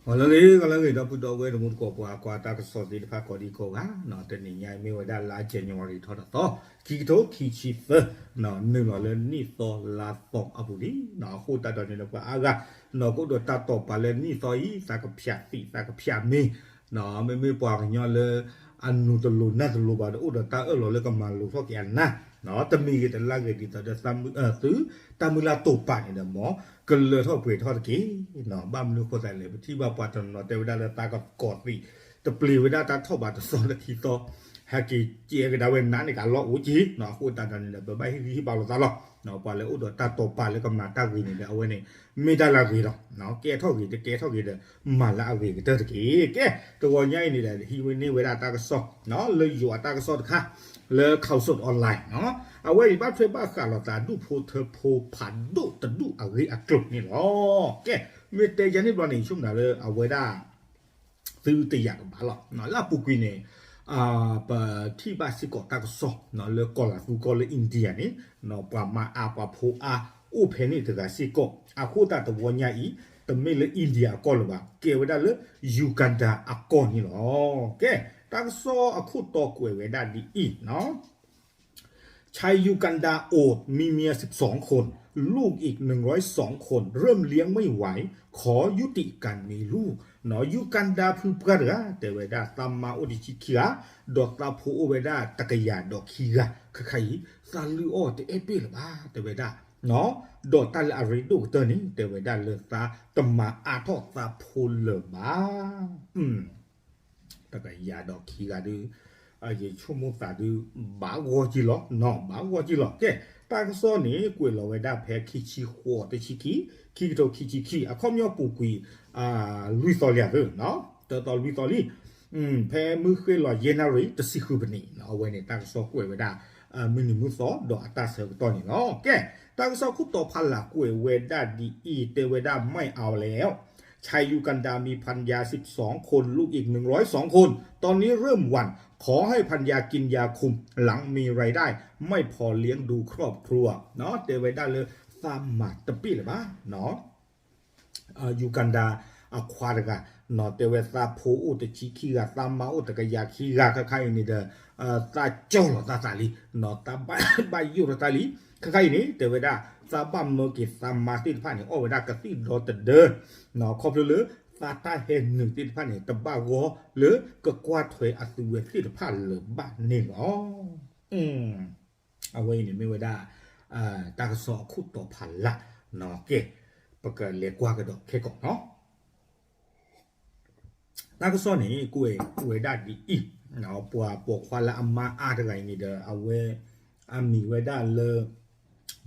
ဂီၤလၢအဂ့ၤ ဂီၤလၢအဂ့ၤ ဒီပုၢ်ဒီဝဲၢ်တံၤသကိး ပှၤကွၢ်တၢ်ကစီၣ်သ့ၣ်တဖၣ်ကိးဒံကိးဂၤ, တနံၤညါအံၤမ့ၢ်ဝဲဒၣ်လါ January ထီၣ်တသီ, ခံကထိခံဆံသၢ, နုာ်လီၤလၢနံၣ်သီလါသီအပူၤလံ. အဃိသတးဒီးန့ၣ်ဒီး ပှၤအါဂၤ ကအိၣ်ဒီးတၢ်တိာ်ပာ်လၢနံၣ်သီအံၤ သးကဖၠးသံး သးကဖၠးမ့ၤ, မ့မ့ၢ်ပှၤကညီလၢ အနူၤတလိၤနၢ်တလိၤဘၣ်ဒီး အိၣ်ဒီးတၢ်အၢၣ်လီၤလၢကမၤလိၤထီၣ်က့ၤအနၢ်, တမံၤဂ့ၤတလါဂ့ၤ ဒ်သိးဒီး သုတၢ်မုၢ်လၢ်တိာ်ပာ်န့ၣ်ဒီး မ်ကလၢၤထီၣ်ပှဲၤထီၣ်တက့ၢ်. ဘၣ်မနုၤအဃိသတးလဲၣ် ပထံၣ်ဘၣ်ပှၤတနီၤနီၤတဲဝဲဒၣ်လၢသးကကိးသံး တပျ့ၤဝဲဒၣ်တၢ်ထီၣ်ဘးတသီလၢခံသီ, ဟဲက့ၤကဲကဒါဝဲနးန့ၣ် ကအလီၢ်အိၣ်က့ၤ, အဃိသတးဒီးန့ၣ်ဒီး ပဘၣ်ဟ့ၣ်ဂံၢ်ဟ့ၣ်ဘါလိာ်သးလီၤ. ပှၤလၢအိၣ်ဒီးတၢ်တိာ်ပာ်လၢကမၤတၢ်ဂ့ၤန့ၣ်ဒီး အဝဲန့ၣ် မ့ၢ်တၢ်လၢအဂ့ၤလီၤ. ကဲထီၣ်ဂ့ၤ တကဲထီၣ်ဂ့ၤဒီး မၤလၢအဂ့ၤကတၢၢ်တက့ၢ်. ကဲ, တဂီၤညါအံၤန့ၣ်ဒီး ဟံးဝဲန့ၢ်ဝဲဒၣ်တၢ်ကစီၣ် လၢယိၤအတၢ်ကစီၣ်တခါ လၢ Khaosod Online အဝဲအံၤဘၣ်ထွဲဘၣ်ဃးလိာ်သး ဒူၣ်ဖိထၢဖိဖးဒိၣ်တဒူၣ်အဂ့ၢ်အကျိၤန့ၣ်လီၤ. ကဲ, မ့ၢ်တဲယၤန့ၣ်ဘျီန့ၣ် ဆိကမိၣ်နၤလၢအဝဲဒၣ် သုတယာ်ကဘၣ်လီၤ. လၢအပူၤကွံာ်န့ၣ် ပထံၣ်ဘၣ်စ့ၢ်ကီးတၢ်ကစီၣ် လၢကီၢ်လၤသူကီၢ်လၢ India န့ၣ် ပှၤမါအါပှၤဖိအါ အိၣ်ဖဲန့ၣ်တဂၤစ့ၢ်ကီး, အဃိသတးတဝီညါအံၤ တမ့ၢ်လၢ India အကီၢ်လၢၤဘၣ်, ကဲဝဲဒၣ်လၢ Uganda အကီၢ်န့ၣ်လီၤ. ကဲ, တၢ်ကစီၣ်အခိၣ်တီကွဲးဝဲဒၣ်ဒ်အံၤ ชายยูกันดาอดมีเมียสิบสองคน ลูกอีกหนึ่งร้อยสองคน เริ่มเลี้ยงไม่ไหว ขอยุติการมีลูก ယူၣ်ကၣ်ဒၢဖုပှၢ်တဂၤ တဲဝဲဒၣ် သးမါအိၣ်တဆံခံဂၤ ဒီးသးဖိအိၣ်ဝဲဒၣ်တကယၤဒီးခံဂၤ, ခဲခါအံၤ သးလုၢ်အီၣ်တအဲၣ်ပ့ၢ်လၢၤဘၣ် တဲဝဲဒၣ်, ဒီးတၢ်လၢအရ့ဒိၣ်ကတၢၢ်န့ၣ် တဲဝဲဒၣ်လၢသးတမၤအါထီၣ်သးဖိလၢၤဘၣ် တကယၤဒီးခံဂၤဒီး ယဆိကမိၣ်သးဒီး ဘၣ်ဂီၢ်က့ၤလီၤ, ဘၣ်ဂီၢ်က့ၤလီၤ. ကဲ, တၢ်ကစီၣ်န့ၣ် ကွဲးလီၤဝဲဒၣ်ဖဲခံဆံဃိးတဆံခံ, ခံကထိခံဆံခံ အခီပညီပူၤကွံာ် လွံၢ်သီလံဧါ, တၢသီလွံၢ်သီလံ, ဖဲမုၢ်ဃ့ၢ်လီၤယဲၢ်နၣ်ရံၣ်တဆံဃုပနံး အဝဲန့ၣ် တၢ်ကစီၣ်ကွဲးဝဲဒၣ် မုၢ်နံၤမုၢ်သီဒီးအတၢ်ဆၢကတီၢ်န့ၣ်လီၤ. ကဲ, တၢ်ကစီၣ်ခိၣ်တီဖးလၢ်ကွဲးဝဲဒၣ်ဒ်အံၤ တဲဝဲဒၣ် ไม่เอาแล้ว ชายยูกันดามีภรรยาสิบสองคน ลูกอีกหนึ่งร้อยสองคน ตอนนี้เริ่มหวั่น ขอให้ภรรยากินยาคุม หลังมีรายได้ไม่พอเลี้ยงดูครอบครัว တဲဝဲဒၣ်လၢသးမၤတပ့ၢ်လၢၤဘၣ် ယူၣ်ကၣ်ဒၢအခွါတဂၤ တဲဝဲသးဖိအိၣ်တဆံခံဂၤ သးမါအိၣ်တကယၤခံဂၤ ခဲခါအံၤန့ၣ်ဒီး သးကၠီလီၤသးသးလံ, သးဘၣ်ယိၣ်ထီၣ်တၢ်လံ, ခဲခါအံၤန့ၣ် တဲဝဲဒၣ် သးဘၣ်မၢက့ၤသးမါသ့ၣ်တဖၣ်န့ၣ် အီၣ်ဝဲဒၣ်ကသံၣ်ဒီသဒၢ ခီဖျိလၢ သးတၢ်ဟဲနုာ်သ့ၣ်တဖၣ်န့ၣ် တဘၣ်ဂီၢ်လၢကကွၢ်ထွဲအသုဝဲသ့ၣ်တဖၣ်လၢၤဘၣ်န့ၣ်လီၤ. အဝဲအံၤန့ၣ်မ့ၢ်ဝဲဒၣ် တၢ်ကစီၣ်အခိၣ်တီဖးလၢ်, ကဲ, ပကလဲၤကွၢ်ကဒီးခဲကိာ်နီၤ တၢ်ကစီၣ်န့ၣ် ကွဲးဝဲဒၣ်ဒ်အံၤ, ပှၤပိာ်ခွါလၢအမါအါတဂၤအံၤန့ၣ်ဒီး အဝဲ အမံၤဝဲဒၣ်လၢ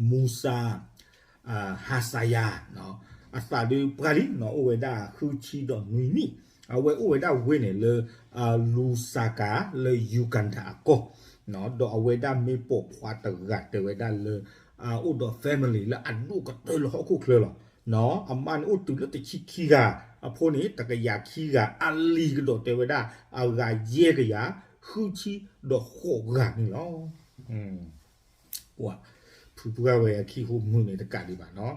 မူစါ ဟါစါယၤ, အသးဒုးပှၢ်လံ အိၣ်ဝဲဒၣ်ဃုဆံဒီးနွံနံၣ်, အဝဲအိၣ်ဝဲဒၣ်ဝ့ၢ်န့ၣ်လၢ လူစါကၤ လၢယူၣ်ကၣ်ဒၢအကီၢ်, ဒီးအဝဲဒၣ်မ့ၢ်ပိာ်ခွါတဂၤတဲဝဲဒၣ်လၢ အိၣ်ဒီး family လၢအဒိၣ်ကတၢၢ်လၢဟီၣ်ခိၣ်ချၢလီၤ. အမါန့ၣ်အိၣ်တုၤလၢတဆံခံဂၤ, အဖိန့ၣ် တကယၤခံဂၤ, အလံၤကဒီးတဲဝဲဒၣ် အဂၤယဲၢ်ကယၤ ဃုဆံဒီးဃိးဂၤန့ၣ်လီၤ. ပှၤ ဖုပှၢ်ဝဲအခံဟူးမုၢ်န့ၣ်တကးဒံးဘၣ်နီၤ,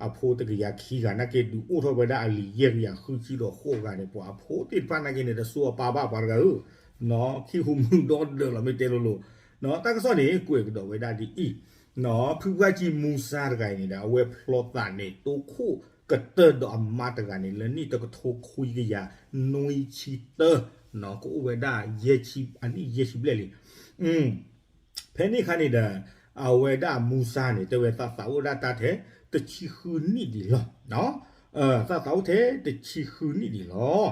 အဖိတကယၤခံဂၤနာ်က့ ဒုးအိၣ်ထီၣ်ဝဲဒၣ်အလံၤယဲၢ်ကယၤဃုဆံဒီးဃိးဂၤန့ၣ် ပှၤအဖိသ့ၣ်တဖၣ်နာ်က့န့ၣ် တစိအပၢ်ဘၣ်ပှၤတဂၤဧၢ, ခံဟူးမုၢ်ဒီဒၢးလီၤ မ့ၢ်တဲလိၤလိၤ, တၢ်ကစီၣ်န့ၣ် ကွဲးကဒီးဝဲဒၣ်ဒ်အံၤ, ဖုပှၢ်ကံမူစါတဂၤအံၤန့ၣ်ဒီး အဝဲဖျီသးန့ၣ် တိခိၣ်ကတၢၢ်ဒီးအမါတဂၤန့ၣ် လၢနံၣ်တကထိခွံကယၤနွံဆံတၢ, ကအိၣ်ဝဲဒၣ်ယဲၢ်ဆံ အနံၣ်ယဲၢ်ဆံဘျဲၣ်လံ. ဖဲန့ၣ်အခါန့ၣ်ဒီး အဝဲဒၣ်မူစါန့ၣ် တဲဝဲသးသးအိၣ်ဒၣ်တၢ်ထဲ တဆံဃုနံၣ်ဒံးလီၤ. သးသးအိၣ်ထဲတဆံဃုနံၣ်ဒံးလီၤ.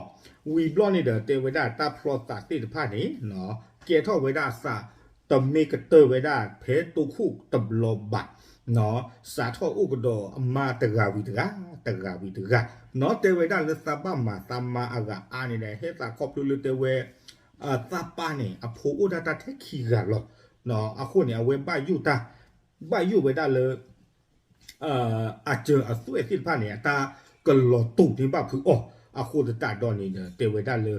ဝံၤဘျီန့ၣ်ဒီး တဲဝဲဒၣ်တၢ်ဖျီသးသ့ၣ်တဖၣ်န့ၣ် ကဲထီၣ်ဝဲဒၣ်သး တမ့ၢ်ကတၢၢ်ဝဲဒၣ်ဖဲတိခိၣ်တဘျီဘၣ်, စးထီၣ်အိၣ်ကဒီးအမါတဂၤဝံၤတဂၤ, တဂၤဝံၤတဂၤ, နီၢ်တဲဝဲဒၣ်လၢသးဘၣ်မၤသးမါအဂၤအါန့ၣ်ဒီး ဟဲသးခီဖျိလၢတဲဝဲ သးပၢ်န့ၣ် အဖိအိၣ်ဒၣ်တၢ်ထဲခံဂၤလီၤ. အဃိန့ၣ် အဝဲဘၣ်ယိၣ်တၢ်, ဘၣ်ယိၣ်ဝဲဒၣ်လၢ အစၢၤအသွဲၣ်သ့ၣ်တဖၣ်န့ၣ် အတၢ်ကလီၤတူာ်န့ၢ်ဘၣ်ဖုးအီၤ, အဃိသတးဒီးန့ၣ်ဒီး တဲဝဲဒၣ်လၢ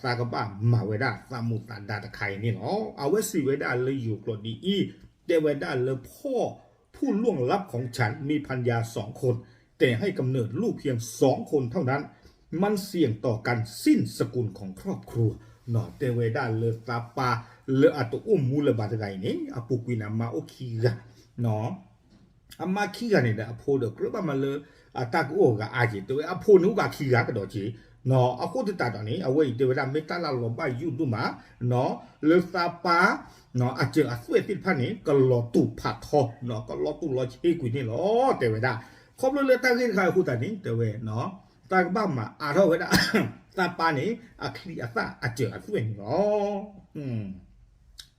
သးကဘၣ်မၤဝဲဒၣ်သးမူးသးဒါတခါအံၤန့ၣ်လီၤ. အဝဲစံးဝဲဒၣ်လၢယိၤကျိာ်ဒ်အံၤ, တဲဝဲဒၣ်လၢဖီၣ် ผู้ล่วงลับของฉันมีภรรยาสองคน แต่ให้กำเนิดลูกเพียงสองคนเท่านั้น มันเสี่ยงต่อการสิ้นสกุลของครอบครัว တဲဝဲဒၣ်လၢသးပၢ်လၢအတအိၣ်မူလၢၤဘၣ်တဂၤအံၤန့ၣ် အပူၤကွံာ်န့ၣ် အမါအိၣ်ခံဂၤ အမါခံဂၤန့ၣ်ဒီး အဖိဒီးကြၢးဘၣ်မးလၢ အတၢ်ကအိၣ်အဂၤအါက့ၤ တဲဝဲအဖိန့ၣ်အိၣ်ဘၣ်ခံဂၤကဒီးက့ၤ အဃိသတးဒီးန့ၣ် အဝဲအံၤတဲဝဲဒၣ်မ့ၢ်တၢ်လၢလီၤဘၣ်ယိၣ်ဒိၣ်မး လၢသးပၢ် အစၢၤအသွဲၣ်သ့ၣ်တဖၣ်န့ၣ် ကလီၤတူာ်ဖးထီ ကလီၤတူာ်လီၤဆ့ကွံာ်န့ၣ်လီၤ တဲဝဲဒၣ် ခီဖျိလၢတၢ်ဂ့ၢ်တခါအဃိသတးန့ၣ် တဲဝဲ တၢ်ကဘၣ်မၤအါထီၣ်ဝဲဒၣ် သးပၢ်န့ၣ် အချံအသၣ်အစၢၤအသွဲၣ်န့ၣ်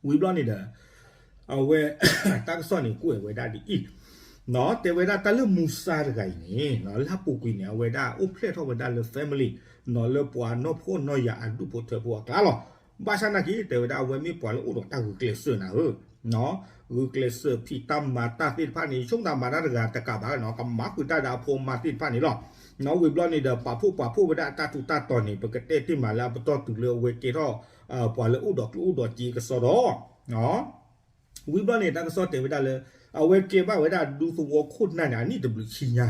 လီၤ. ဝံၤဘျီန့ၣ်ဒီး အဝဲ တၢ်ကစီၣ်န့ၣ် ကွဲးဝဲဒၣ်ဒ်အံၤ, တဲဝဲဒၣ်တၢ်လၢမူစါတဂၤအံၤန့ၣ် လၢအပူၤကွံာ်န့ၣ် အဝဲဒၣ်အိၣ်ဖျဲၣ်ထီၣ်ဝဲဒၣ်လၢ family လၢပှၤနီၢ်ဖှီၣ်နီၢ်ယာ်အဒူၣ်ဖိထၢဖိအကျါလီၤ. ဘၣ်ဆၣ်နာ်က့ တဲဝဲဒၣ်အဝဲမ့ၢ်ပှၤလၢအိၣ်ဒီးတၢ်ဂုာ်ကျဲးစၢးနၤဧၢ ဂုာ်ကျဲးစၢးဖံးတၢ်မၤတၢ်သ့ၣ်တဖၣ်န့ၣ် ဆိကမိၣ်တၢ်မၤတၢ်တဂၤတကးဘၣ်နီၤ ကမၤဃုာ်တၢ်ဒီးအဖိအမါသ့ၣ်တဖၣ်န့ၣ်လီၤ. ဝံၤဘျီန့ၣ်ဒီး ပာ်ဖှိၣ်ပာ်ဖှိၣ်ဝဲဒၣ်အတၢ်ထူးတၢ်တီၤန့ၣ် ပကတဲတ့ၢ်မးလၢအပတီၢ်တုၤလၢအဝဲကဲထီၣ် ပှၤလၢအိၣ်ဒီးကျိၣ်အိၣ်ဒီးစ့ကစီဒီး ဝံၤဘျီန့ၣ် တၢ်ကစီၣ်တဲဝဲဒၣ်လၢ အဝဲကဲဘၣ်ဝဲဒၣ်ဒူသဝီခိၣ်နၢ်န့ၣ် အနံၣ်တဘျုးဆံညါ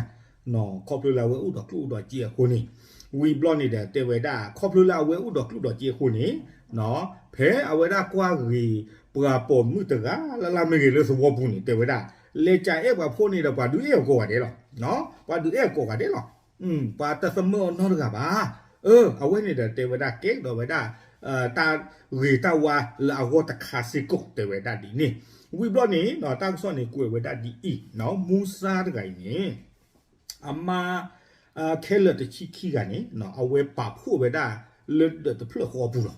ခီဖျိလၢအဝဲအိၣ်ဒီးကျိၣ်အိၣ်ဒီးစ့အဃိန့ၣ်, ဝံၤဘျီန့ၣ်ဒီး တဲဝဲဒၣ် ခီဖျိလၢအဝဲအိၣ်ဒီးကျိၣ်ဒီးစ့အဃိန့ၣ်, ဖဲအဝဲဒၣ်ကွၢ်ဂ့ၤ ပှၤပိာ်မုၣ်တဂၤလၢ်လၢ်မ့ၢ်ဂ့ၤလၢသဝီပူၤန့ၣ် တဲဝဲဒၣ် လဲၤကးအဲၣ်ပှၤဖိန့ၣ်ဒီး ပှၤဒုးအဲၣ်အီၤကိးဂၤဒဲးလီၤ. ပှၤဒုးအဲၣ်အီၤကိးဂၤဒဲးလီၤ. ပှၤတသမၢအီၤနီတဂၤဘၣ်. အဝဲန့ၣ်ဒီးတဲဝဲဒၣ်ကဲကဒီးဝဲဒၣ် တၢ်ဂ့ၤတၢ်ဝါလၢအဂီၢ်တခါစ့ၢ်ကီး တဲဝဲဒၣ်ဒ်န့ၣ်. ဝံၤဘျီန့ၣ် တၢ်ကစီၣ်န့ၣ်ကွဲးဝဲဒၣ်ဒ်အံၤ, မူစါတဂၤအံၤန့ၣ် အမါ ခဲလၢာ်တဆံခံဂၤန့ၣ် အဝဲပာ်ဖှိၣ်ဝဲဒၣ်လၢဒၢးတဖျၢၣ်ဃီပူၤလီ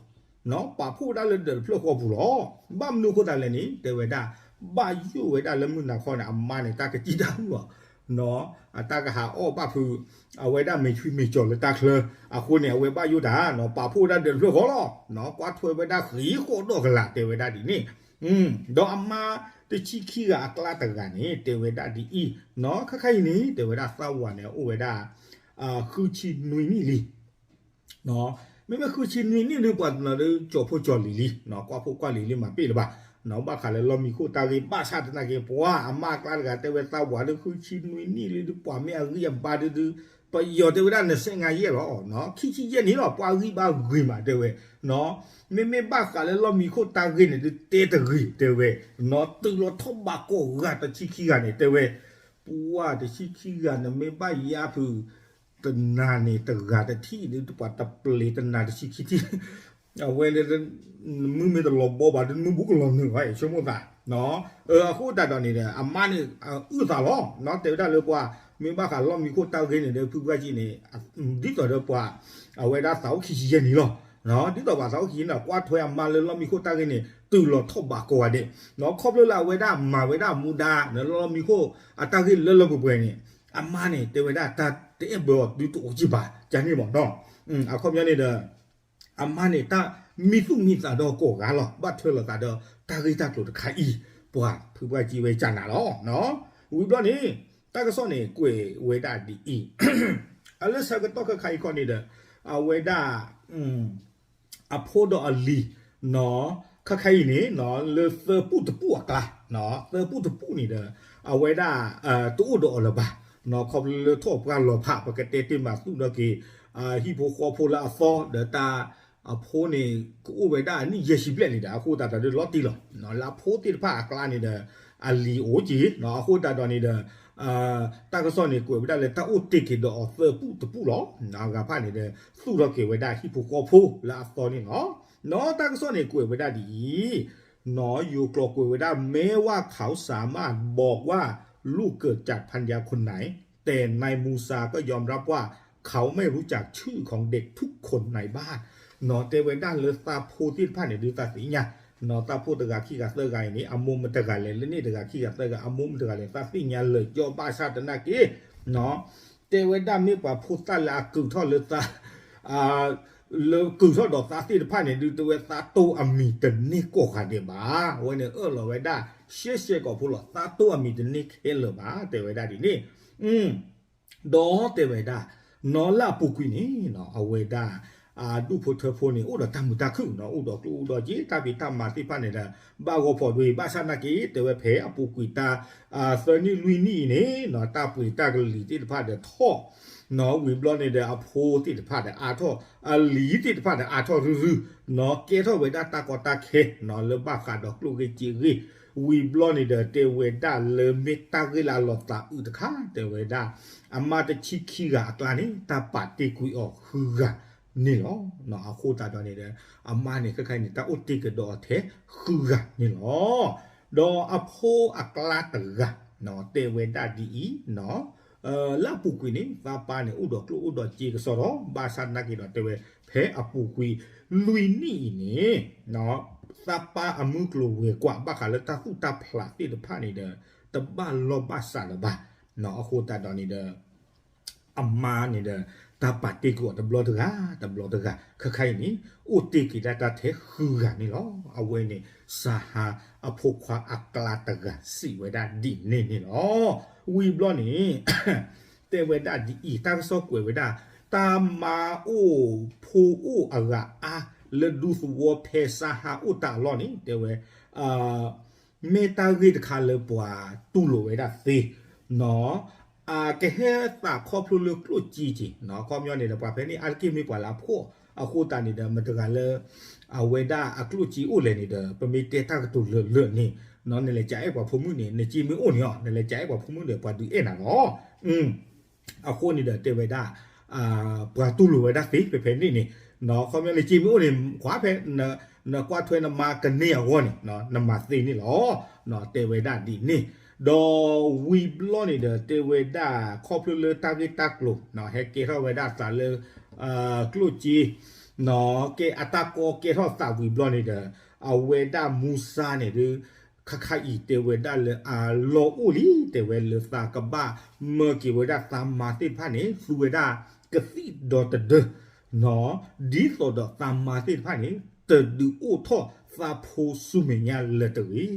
ၤ. ပာ်ဖှိၣ်ဝဲဒၣ်လၢဒၢးတဖျၢၣ်ဃီပူၤလီၤ. ဘၣ်မနုၤအဃိသတးလဲၣ်န့ၣ် တဲဝဲဒၣ် ဘၣ်ယိၣ်ဝဲဒၣ်လၢမုၢ်နၤခီန့ၣ် အမါန့ၣ် တၢ်ကစံၣ်တၢ်မုၢ်လီၤ. အတၢ်ကဟးအီၣ်ဘၣ်ဖုး အဝဲဒၣ်မဲာ်ဆွံမဲာ်ကၠီၤလၢတၢ်ချၢ အဃိန့ၣ် အဝဲဘၣ်ယိၣ်တၢ် ပာ်ဖှိၣ်ဝဲဒၣ်ဒၢးတဖျၢၣ်ဃီလီၤ. ကွၢ်ထွဲဝဲဒၣ်ဃံဃီဒီးကလာ် တဲဝဲဒၣ်ဒ်န့ၣ်. ဒီးအမါတဆံခံဂၤအကျါတဂၤန့ၣ် တဲဝဲဒၣ်ဒ်အံၤ, ခါခါအံၤန့ၣ် တဲဝဲဒၣ်သးဝးန့ၣ် အိၣ်ဝဲဒၣ် ဃုဆံနွံနံၣ်လံ. မ့မ့ၢ်ဃုဆံနွံနံၣ်ဒုး ပှၤတနီၤဒုး ကၠီၤဖိကၠီၤလံၤလံ, ကွၢ်ဖိကွၢ်လံၤလံ မၤပ့ၢ်လၢၤဘၣ်. ဘၣ်ဃးလၢလီၢ်မံခိၣ်တၢ်ဂ့ၢ် ဘၣ်ဆၣ်သနာ်က့ ပှၤအမါအကျါတဂၤ တဲဝဲသးဝးလၢဃုဆံနွံနံၣ်လံဒုး ပှၤမ့ၢ်အဂံၢ်အဘါဒုးဒုး ပယီၤတဲဝဲဒၣ် နစဲးငါယဲၢ်လီၤ, ခံဆံယဲၢ်နံၣ်လီၤ ပှၤဂံၢ်ဘါဂ့ၤမး တဲဝဲ. မ့မ့ၢ်ဘၣ်ဃးလၢလီၢ်မံခိၣ်တၢ်ဂ့ၢ်န့ၣ်ဒုး တဲတဂ့ၤ တဲဝဲ. တုၤလီၤထီၣ်ဘးကိးဂၤတဆံခံဂၤန့ၣ် တဲဝဲ, ပှၤတဆံခံဂၤ နမ့ၢ်ဘၣ်ယါဖုး တနၤန့ၣ် တဂၤတထံၣ်ဒုး ပှၤတပျ့ၤတနၤတဆံခံထံၣ် အဝဲလၢ နမုၢ်မ့ၢ်တလီၤဘီဘၣ်ဒုး နမုၢ်ဘူးကလီၤနုာ်ဘၣ် ဆိကမိၣ်သး. အဃိသတးဒီးန့ၣ်ဒီး အမါန့ၣ် အုၣ်သးလီၤ, တဲဝဲဒၣ်လၢပှၤ မ့ၢ်ဘၣ်ဃးလီၢ်မံခိၣ်တၢ်ဂ့ၢ်န့ၣ်ဒီး ဖုပှၢ်ကံန့ၣ် ဒ်သိးဒီးပှၤ အဝဲဒၣ်သးအိၣ်ခံဆံယဲၢ်နံၣ်လီၤ. ဒ်သိးပှၤသးအိၣ်ခံဆံယဲၢ်နံၣ် ကွၢ်ထွဲအမါလၢလီၢ်မံခိၣ်တၢ်ဂ့ၢ်န့ၣ် တုၤလီၤထီၣ်ဘးကိးဂၤဒဲး, ခီဖျိလၢအဝဲဒၣ်မၤဝဲဒၣ်မူဒါ လၢလီၢ်မံခိၣ်အတၢ်ဂ့ၢ်လၢလၢပှဲၤပှဲၤန့ၣ် အမါန့ၣ် တဲဝဲဒၣ်တၢ်တအဲၣ်ဘၢအီၤဒုးတအိၣ်ကံဘၣ် ကန့ၣ်မးနီၤ. အခီပညီန့ၣ်ဒီး အမါန့ၣ် တၢ်မံသူၣ်မံသးဒီးကိးဂၤလီၤ ဘၣ်ထွဲလိာ်သးဒီးတၢ်ဂ့ၢ်တၢ်ကျိၤတခါအံၤ ပှၤဖုပှၢ်ကံဝဲကနၤလီၤ. ဝံၤဘျီန့ၣ် တၢ်ကစီၣ်န့ၣ် ကွဲးဝဲဒၣ်ဒ်အံၤ, အလၢဆၢကတီၢ်ခဲခါအံၤခီန့ၣ်ဒီး အဝဲဒၣ် အဖိဒီးအလံၤ ခါခါအံၤန့ၣ် လၢသၢပူၣ်တပူၣ်အကျါ, သၢပူၣ်တပူၣ်န့ၣ်ဒီး အဝဲဒၣ် တအိၣ်ဒီးအီၤလၢၤဘၣ်, ခီဖျိလၢထီၣ်ပှၢ်လီၤဖး ပကတဲတ့ၢ်မးသူၣ်ထီၣ်က့ၤ ဟံၣ်ဖိဃီဖိလၢအသီ ဒီးတၢ်အဖိန့ၣ် ကအိၣ်ဝဲဒၣ်အနံၣ်ယဲၢ်ဆံဘျဲၣ်လံဒီး အဃိသတးဒီးလီၤတံၢ်လီၤ. လၢအဖိသ့ၣ်တဖၣ်အကျါန့ၣ်ဒီး အလံၤအိၣ်က့ၤ အဃိသတးဒီးန့ၣ်ဒီး တၢ်ကစီၣ်န့ၣ် ကွဲးဝဲဒၣ်လၢတၢ်အိၣ်တ့ၢ်က့ၤဒီးအီၤသၢပူၣ်တပူၣ်လီၤ. အဂၤဖၣ်န့ၣ်ဒီး သူၣ်ထီၣ်က့ၤဝဲဒၣ်ဟံၣ်ဖိဃီဖိလၢအသီန့ၣ်လီၤ. နီၢ်တၢ်ကစီၣ်န့ၣ် ကွဲးဝဲဒၣ်ဒ်အံၤ, နီၢ်ယိၤကျိာ်ကွဲးဝဲဒၣ် แม้ว่าเขาสามารถบอกว่าลูกเกิดจากภรรยาคนไหน แต่นายมูซาก็ยอมรับว่าเขาไม่รู้จักชื่อของเด็กทุกคนในบ้าน နီၢ်တဲဝဲဒၣ်လၢသးဖိသ့ၣ်တဖၣ်န့ၣ် ဒုးသးသ့ၣ်ညါ, နီၢ်သးဖိတဂၤခံဂၤသၢဂၤအံၤန့ၣ် အမိၢ်မတဂၤလဲၣ် လၢန့ၣ်တဂၤခံဂၤသၢဂၤ အမိၢ်မတဂၤလဲၣ် သးသ့ၣ်ညါလၢာ်ကၠီဘၣ်ဆၣ်သနာ်က့ နီၢ် တဲဝဲဒၣ်မ့ၢ်ပှၤဖိသၣ်လၢအကုာ်ထီၣ်လၢသး လၢကုာ်ထီၣ်ဒီးသးသ့ၣ်တဖၣ်န့ၣ် ဒုးတဲဝဲသးတိၢ်အမံၤတန့ၢ်ကိးဂၤဒဲးဘၣ်. အဝဲန့ၣ်အၢၣ်လီၤဝဲဒၣ် ရှဲရှဲကိာ်ဖိလီၤ သးတိၢ်အမံၤတန့ၢ်ခဲလၢာ်ဘၣ် တဲဝဲဒၣ်ဒ်န့ၣ် ဒီးတဲဝဲဒၣ် နီၢ်လၢအပူၤကွံာ်န့ၣ် အဝဲဒၣ် ဒူၣ်ဖိထၢဖိန့ၣ် အိၣ်ဒီးတၢ်မုာ်တၢ်ခုၣ်နီၢ် အိၣ်ဒီးကျိၣ်အိၣ်ဒီးစ့ တၢ်ဖံးတၢ်မၤသ့ၣ်တဖၣ်န့ၣ်ဒီး ဘၣ်ဂီၤဖီၣ်ဒိၣ်အံၤ ဘၣ်ဆၣ်သနာ်က့ တဲဝဲဖဲအပူၤကွံာ်တၢ် သၢနံၣ်လွံၢ်နံၣ်အံၤန့ၣ် တၢ်ပှ့ၤတၢ်ကလံၤသ့ၣ်တဖၣ်ဒီးထီၣ် ဝံၤဘျီန့ၣ်ဒီး အဖိသ့ၣ်တဖၣ်ဒီးအါထီၣ်, အလံၤသ့ၣ်တဖၣ်ဒီးအါထီၣ်ရုၢ်ရုၢ်, ကဲထီၣ်ဝဲဒၣ်တၢ်ကီတၢ်ခဲ လၢဘၣ်ဃးဒီးကျိၣ်ဂ့ၢ်စ့ဂ့ၢ်, ဝံၤဘျီန့ၣ်ဒီး တဲဝဲဒၣ်လၢမ့ၢ်တၢ်ဂ့ၢ်လၢအလီၤသးအုးတခါ တဲဝဲဒၣ် အမါတဆံခံဂၤအကျါန့ၣ် တၢ်ပာ်တ့ၢ်ကွံာ်အီၤဃုဂၤန့ၣ်လီၤ. အဃိသတးဒီးန့ၣ်ဒီး အမါန့ၣ် ခဲခါအံၤန့ၣ် တၢ်အိၣ်တ့ၢ်ကဒီးအီၤထဲဃုဂၤန့ၣ်လီၤ. ဒီးအဖိအကျါတဂၤ တဲဝဲဒၣ်ဒ်အံၤ, လၢအပူၤကွံာ်န့ၣ် သးပၢ်န့ၣ် အိၣ်ဒီးကျိၣ်အိၣ်ဒီးစ့ကစီဒီး ဘၣ်ဆၣ်သနာ်က့ဒီး တဲဝဲ ဖဲအပူၤကွံာ်လွံၢ်နံၣ်အံၤန့ၣ် သးပၢ်အမုၢ်ကျိၤဝဲၤကွာ် ဘၣ်ဃးလၢတၢ်သူၣ်တၢ်ဖျးသ့ၣ်တဖၣ်န့ၣ်ဒီး တဘၣ်လီၢ်ဘၣ်စးလၢၤဘၣ်. အဃိသတးဒီးန့ၣ်ဒီး အမါန့ၣ်ဒီး တၢ်ပာ်တ့ၢ်ကွံာ်အီၤတဘျီတဂၤ တဘျီတဂၤ ခဲခါအံၤန့ၣ် အိၣ်တ့ၢ်က့ၤဒၣ်တၢ်ထဲဃုဂၤန့ၣ်လီၤ. အဝဲန့ၣ် စဟါအဖိခွါအကျါတဂၤ စံးဝဲဒၣ်ဒ်န့ၣ်န့ၣ်လီၤ. ဝံၤဘျီန့ၣ် တဲဝဲဒၣ်ဒ်အံၤ, တၢ်ကစီၣ်ကွဲးဝဲဒၣ် တၢ်မါအိၣ်ဖိအိၣ်အဂၤအါ လၢဒူသဝီဖဲစဟါအိၣ်တၢ်အလီၢ်န့ၣ် တဲဝဲ မ့ၢ်တၢ်ဂ့ၢ်တခါလၢပှၤတူၢ်လိာ်ဝဲဒၣ်သ့ အကဟဲသးခီဖျိလၢကျိၣ်စ့က့ၤ, ခီပညီန့ၣ်ဒီး ပှၤဖဲန့ၣ်အါတက့ၢ်မ့ၢ်ပှၤလၢအဖှီၣ်အဃိသတးန့ၣ်ဒီး မတဂၤလၢ အဝဲဒၣ်အကျိၣ်စ့အိၣ်လဲၣ်န့ၣ်ဒီး ပမ့ၢ်တဲတၢ်ကတိၤလၢာ်လၢာ်န့ၣ် နလဲၤကအဲၣ်ပှၤဖိမုၣ်န့ၣ် နစ့မ့ၢ်အိၣ်န့ၣ်အီၤ နလဲၤကအဲၣ်ပှၤဖိမုၣ်ဒီး ပှၤဒုးအဲၣ်နၤလီၤ. အဃိန့ၣ်ဒီးတဲဝဲဒၣ် ပှၤတူၢ်လိာ်ဝဲဒၣ်သ့ဖဲဖဲန့ၣ်န့ၣ်, ခီပညီနစ့မ့ၢ်အိၣ်န့ၣ် ကွၢ်ဖဲ နကွၢ်ထွဲနမါကန့ၢ်အဂီၢ်န့ၣ် နမၤသ့န့ၣ်လီၤ. တဲဝဲဒၣ်ဒ်န့ၣ်, ဒီးဝံၤဘျီန့ၣ်ဒီး တဲဝဲဒၣ်ခီဖျိလၢတၢ်ဂ့ၢ်တၢ်ကျိၤ ဟဲကဲထီၣ်ဝဲဒၣ်သးလၢ ကျိၣ်စ့ ကဲအတၢ်ကီကဲထီၣ်သးဝံၤဘျီန့ၣ်ဒီး အဝဲဒၣ်မူစါန့ၣ်ဒီး ခါခါအံၤတဲဝဲဒၣ်လၢအလီၢ်အိၣ်လံ တဲဝဲလၢသးကဘၣ်မၢက့ၤဝဲဒၣ်သးမါသ့ၣ်တဖၣ်န့ၣ် သူဝဲဒၣ်ကသံၣ်ဒီသဒၢ ဒ်သိးဒီးသးမါသ့ၣ်တဖၣ်န့ၣ် တဒုးအိၣ်ထီၣ်သးဖိဆူမဲာ်ညါလၢၤတဂ့ၤ. ဒီး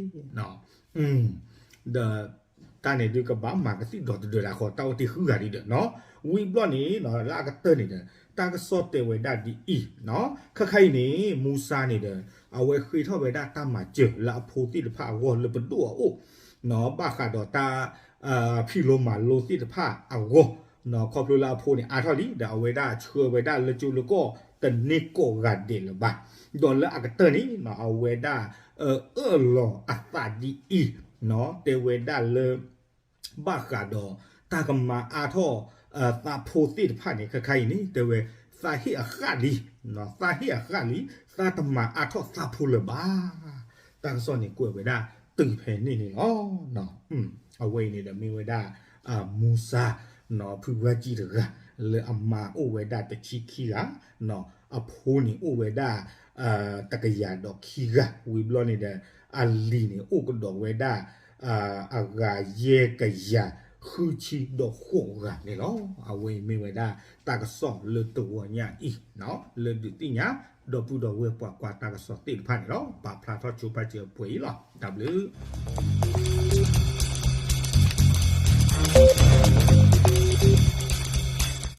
တၢ်န့ၣ်ဒုးကဘၣ်မၤကသံၣ်ဒီသဒၢတၢ်ဃီ တၢ်အိၣ်တ့ၢ်ဃုဂၤဒ်ဒီး ဝံၤဘျီန့ၣ် လၢအကတၢၢ်န့ၣ်ဒီး တၢ်ကစီၣ်တဲဝဲဒၣ်ဒ်အံၤ, ခဲခါအံၤန့ၣ် မူစါန့ၣ်ဒီး အဝဲဃ့ထီၣ်ဝဲဒၣ်တၢ်မၤစၢၤလၢအဖိသ့ၣ်တဖၣ်အဂီၢ်လၢပဒိၣ်အအိၣ် ဘၣ်ဃးဒီးတၢ် ဖံးလိမၤလိသ့ၣ်တဖၣ်အဂီၢ်, ခီဖျိလၢအဖိန့ၣ်အါထီၣ်လံ ဒီးအဝဲဒၣ်ဆှၢဝဲဒၣ်လၢကၠိလၢကီၢ်တန့ၢ်ကိးဂၤဒဲးလၢၤဘၣ်. ဒီးလၢအကတၢၢ်န့ၣ် အဝဲဒၣ် အၢၣ်လီၤအသးဒ်အံၤ, တဲဝဲဒၣ်လၢ ဘၣ်ဃးဒီးတၢ်ကမၤအါထီၣ် သးဖိသ့ၣ်တဖၣ်န့ၣ် ခဲခါအံၤန့ၣ် တဲဝဲ သးဟ့ၣ်အဃၣ်လံ, သးဟ့ၣ်အဃၣ်လံ, သးတမၤအါထီၣ်သးဖိလၢၤဘၣ်. တၢ်ကစီၣ်န့ၣ်ကွဲးဝဲဒၣ်တုၤဖဲန့ၣ်န့ၣ်လီၤ. အဝဲအံၤန့ၣ်ဒီးမ့ၢ်ဝဲဒၣ် မူစါ ဖုဂၤကံၣ်တဂၤ လၢအမါအိၣ်ဝဲဒၣ်တဆံခံဂၤ, အဖိန့ၣ်အိၣ်ဝဲဒၣ် တကယၤဒီးခံဂၤ ဝံၤဘျီန့ၣ်ဒီး အလံၤန့ၣ်အိၣ်ကဒီးဝဲဒၣ် အဂၤယဲၢ်ကယၤဃုဆံဒီးဃိးဂၤန့ၣ်လီၤ. အဝဲအံၤမ့ၢ်ဝဲဒၣ်တၢ်ကစီၣ်လၢတဂီၤညါအံၤ လၢဒုးသ့ၣ်ညါ ဒီပုၢ်ဒီဝဲၢ်ပှၤကွၢ်တၢ်ကစီၣ်သ့ၣ်တဖၣ်န့ၣ်လီၤ. ပာ်ဖျါထီၣ်ဆိပာ်စၢၤပှဲၤအံၤလီၤ. တၢ်ဘျုး